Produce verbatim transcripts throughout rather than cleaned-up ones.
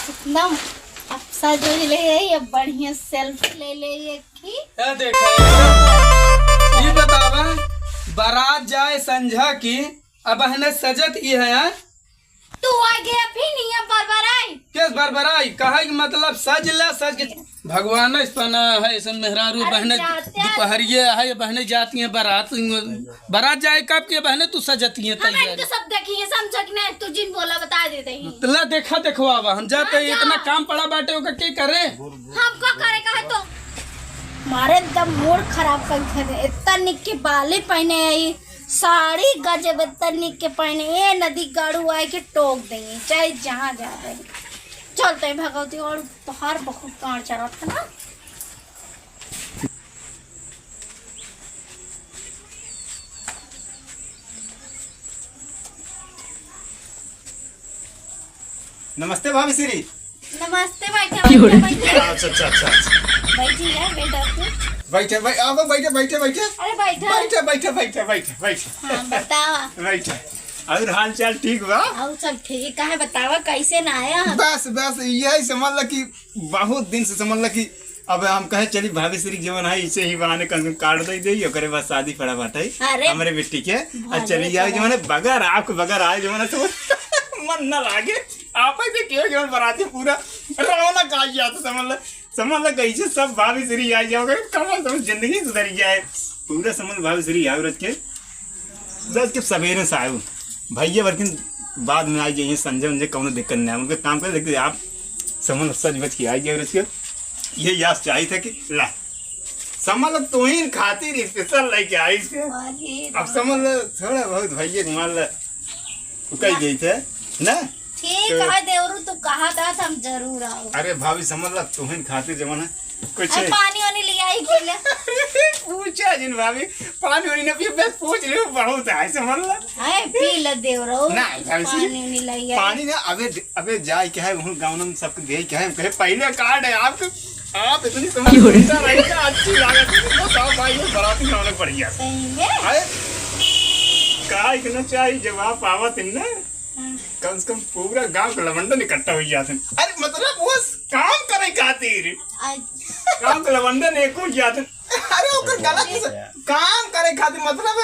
एकदम अब सज उज ले आई, अब बढ़िया सेल्फी ले ले एक ही। क्या देखा? ये बतावा, बारात जाए संझा की, अब हने सजत ई है यार। तू आ गया फिर नहीं, अब बरबराई। किस बरबराई? कहे के मतलब सज ले, सज के भगवान इस पना है, ऐसन मेहरारू अरे बहने जाते हैं। दोपहरिये है, बहने जाती हैं बारात। बारात जाए कब के बहने तू सजती है हम तैयार। इनके सब देखी है, समझ के नहीं, तू जिन बोला बता देते ही। तो ला देखा, देखवावा, हम जाते हाँ, हैं, इतना जा। काम पड़ा बाटे ओका के करे। हमको करे का है तो। मारे एकदम मूड खराब कर दे। इतना निक के बाली पहने आई, साड़ी गजब इतना निक के पहने, ए नदी गाड़ू आए के टोक देंगे, चाहे जहाँ जा रहे। चलते हैं भगवती, और तोहार बहुत कांड चलत है ना। नमस्ते भाभी श्री। नमस्ते, बैठे, क्यों रे? बैठे, बैठे। अच्छा, अच्छा, अच्छा, अच्छा। बैठी है, बेटा तू। बैठे, बै-, आओ, बैठे, बैठे, बैठे। अरे, बैठा। बैठे, बैठे, बैठे, बैठे, बैठे। हाँ, बतावा। बैठे। और हाल चाल ठीक बा? और सब ठीक है, बतावा, कैसे ना आया? बस, बस, यही समझ ल कि बहुत दिन से समझ ल कि अब हम कहे चली भाभी श्री जवन है, इसे ही बहाने कम से कम कार्ड दे दे, ओकरे बाद शादी पड़ा बाटे अरे, हमरे बेटी के। आ भले चली जाए करा। जवन है, बगैर आपके बगैर आए जवन है, तो मन ना लागे। आप ही देखियो जवन बराती पूरा रौनक आ गया, तो समझ ल, समझ ल कैसे सब भाभी श्री आ जाओगे, कम से कम जिंदगी सुधर जाए। पूरा समझ भाभी श्री आओ रच के, रच के सवेरे से आयो। भैया बल्कि बाद में आ जाइए, संजय उंजय कौनो दिक्कत नहीं है, उनके काम करे, लेकिन आप समझ सच बच के आ जाओ रच के। ये याद चाहिए था कि ला समझ ल, तोहिन खातिर स्पेशल लेके आई से। अरे अब समझ ल, थोड़ा बहुत भैया के मान ल, उ कह ना। गई थे ना। ठीक तो है देवरू, तू कहा था, हम जरूर आओ। अरे भाभी, समझ ल, तोहिन खातिर जवन है कुछ अरे पानी वानी ले आई पी ले। पूछा जिन भाभी, पानी वानी ना पिए, बस पूछ ले, बहुत है, समझ ल। है पी ले देवरू। ना भाभी, पानी वानी ले आई। पानी ना, अबे, अबे जाए के है, वहाँ गाँव में सबके दे के है, हम कहे पहले कार्ड है आपके। आप इतनी समझ क्यों रे? सुंदर है, इतना अच्छी लागत है, इतना साफ भाई है, बराती में रौनक बढ़िया। सही में? अरे, का इतना चाहिए, जब आप आवत हैं ना, हाँ। कम से कम पूरा गांव का लवंडन इकट्ठा हो जाते हैं। अरे, मतलब, वो काम करे खातिर। अच्छा। गांव का लवंडन एक हो जाते हैं। अरे, ओकर गलत से काम करे खातिर, मतलब,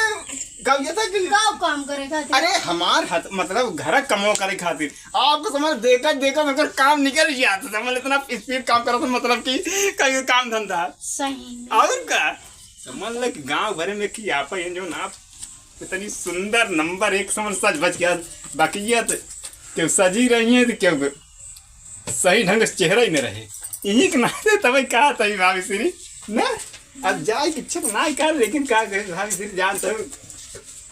का ये था कि का काम करे खातिर? अरे, हमार हाथ, मतलब, घर कमवा करे खातिर। आपको समझ, देखा, देखा, मगर काम निकल गया था, समझ, इतना स्पीड काम करा था, मतलब कि कहीं काम धंधा। सही में। और का? समझ ल कि गांव भरे में कि आप हैं जो ना, इतनी सुंदर नंबर एक समझ सज बच गया। बाकी ये तो केहू सजी रही है तो केहू सही ढंग से चेहरा ही नहीं रहे। यही के नाते तब का तभी भाभी श्री ना, अब जाए के इच्छा तो ना कर, लेकिन का करे भाभी श्री, जान तो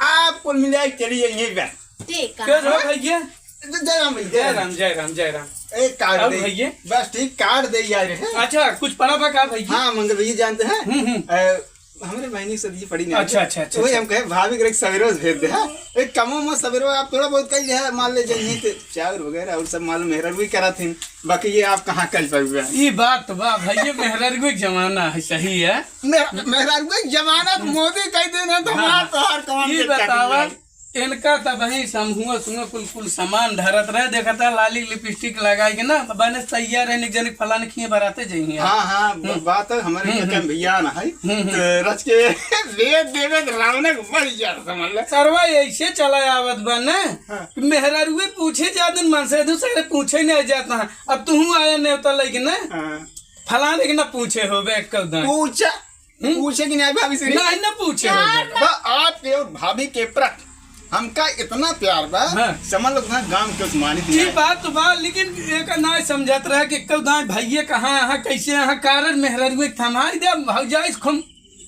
आप कुल मिला के चलिए यही बात। ठीक है। क्या रहा भैया? जय राम भैया। जय राम, जय राम, जय राम। एक कार्ड अब दे। भैया? बस ठीक, कार्ड दे यार। अच्छा, कुछ पड़ा बा का भैया? हाँ, मंगल भैया जानते हैं? हम्म, हम्म। अ, हमरे बहनी से ये पड़ी नहीं। अच्छा, अच्छा, अच्छा, वही अच्छा। हम कहे, भाभी के सवेरे से भेज दे, हाँ? एक कमो में सवेरे आप थोड़ा बहुत कह लिया, मान ले जाइए, तो चाउर वगैरह और सब मालूम मेहरा भी करा थी, बाकी ये आप कहाँ कर पाएगा? ये बात तो बा भैया, मेहररुए के जमाना है, सही है। मेहरा-, मेहररुए के जमाना तो मोदी कह देना, तो हाँ। हमारा तो हर काम ये के काट बतावा, दिया। इनका तब ही समूह सुनो कुल, कुल सामान धरत रहे, देखता लाली लिपस्टिक लगाई के ना, बने तैयार है, निक जनिक फलाने खिए बराते जाइए। हाँ, हाँ, ब-, हम्म। बात है, हमारे हम्म, खेते में हम्म। भैया ना है, हम्म, हम्म। तो रच के दे देवे तो रावण के मर गया, समझ ले। सरवा ऐसे चला आवत बा ना, हाँ। कि मेहरारुए पूछे जात दिन मन से, दूसरे पूछे नहीं जाता है। अब तू आया नेवता लेके ना, हाँ। फलाने के ना पूछे होबे एक कौदा। पूछा, हम्म? पूछे कि नहीं भाभी श्री? नहीं, ना पूछे हो यार, जाए। बा-, आपके और भाभी के प्रति हमका इतना प्यार बा, हाँ। समझ लो ना, गांव के उस्मानी ये दिया। बात तो बा, लेकिन एक ना समझत रहा कि कब दाई भैया कहाँ, यहाँ कैसे, यहाँ कारण मेहररुए थमाई दे, भौजाई से खूब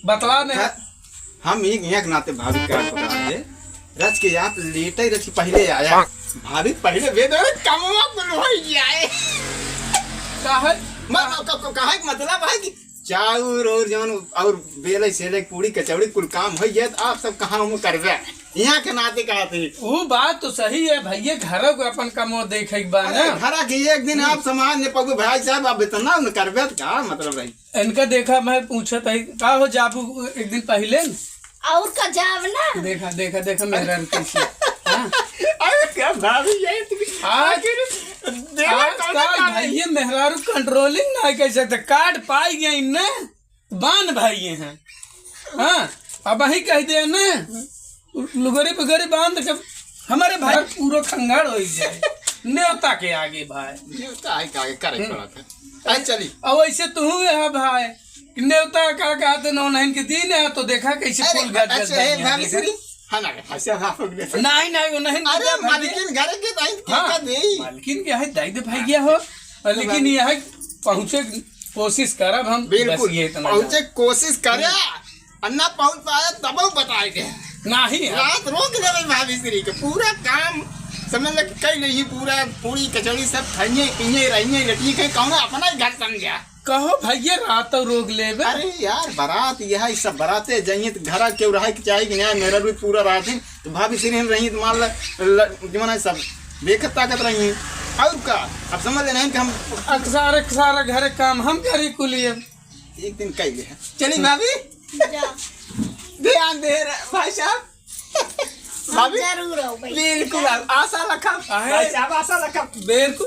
बतला में। का-, हम एक, एक नाते भाभी का पकड़ा दे। रच के आप लेटे, रच के पहले आया। भाभी पहले दे दे, कमवा कुल हो जाए। का है? म-, क-, क-, कहे के मतलब है कि चाउर और जौन और बेले सेले पूड़ी कचौड़ी कुल काम हो गया, तो आप सब कहाँ हम करबे? यहाँ के नाते कहा थे। वो बात तो सही है भैया, घरों को अपन कमो देखे के बा अरे ना। घरा के एक दिन हम्म। आप सामान नहीं पाओगे भाई साहब, आप इतना न करबे तो का मतलब है? इनका देखा मैं पूछत है, का हो जाबू एक दिन पहले न? और का जाब ना? देखा, देखा, देखा मेरा कैसे। हाँ? अरे क्या भाभी ये इतनी आज, आखिर देखा आज कौन का काम ये मेहरारू controlling ना कर सकते, काट पाई गई ना, बांध भाई ये हैं। हाँ, अब वही कह दे ना, लुगरी पुगरी बांध के हमारे भाई पूरा खंगाड़ हो जाए। नेवता के आगे भाई। नेवता आए के आगे करे हम्म। पड़त है। आ, चली। और वैसे तू है भाई, नेवता का कहते नौ नहन के दिन है, तो देखा कैसे अरे, फूल गद गद अच्छा, हे, भइया, भाभी देखा। श्री, हाँ ना, अच्छा, हाँ, हो गया। नहीं, नहीं, वो नहीं अरे, देता भइया। मालकिन घर के नहीं, हाँ, क्या देई? मालकिन के है, दे दे भइया हो। और लेकिन भाभी। ये है, पहुँचे कोशिश करब हम, बस बिल्कुल, ये इतना पहुँचे जान। कोशिश करे, और ना पहुँच पाए, तब बताए दे। नहीं है। रात रोक लेवे भाभी श्री के, पूरा काम समझ ले, कई नहीं, पूरा पूरी कचौड़ी सब खाइए, पीए, रहिए, लटिए, कहीं कौन अपना ही घर समझा। कहो भइया, रात तो रोक लेबे। अरे यार, बारात यह है, सब बाराते जाइए तो घरा केहू रहे के चाही कि नहीं, मेरा भी पूरा रात है, तो भाभी श्री हम रही तो मान ल, ल, जमाना सब देखत ताकत रही है। और का, अब समझ लेना है कि हम अक्सर, अक्सर घर काम हम करी कुलिए। एक दिन कह ले। चली भाभी। जा। ध्यान दे रहे, भाई साहब। हम भाभी। जरूर आओ भाई। बिल्कुल, आशा रखा। आहे। भाई साहब, आशा रखा। बिल्कुल।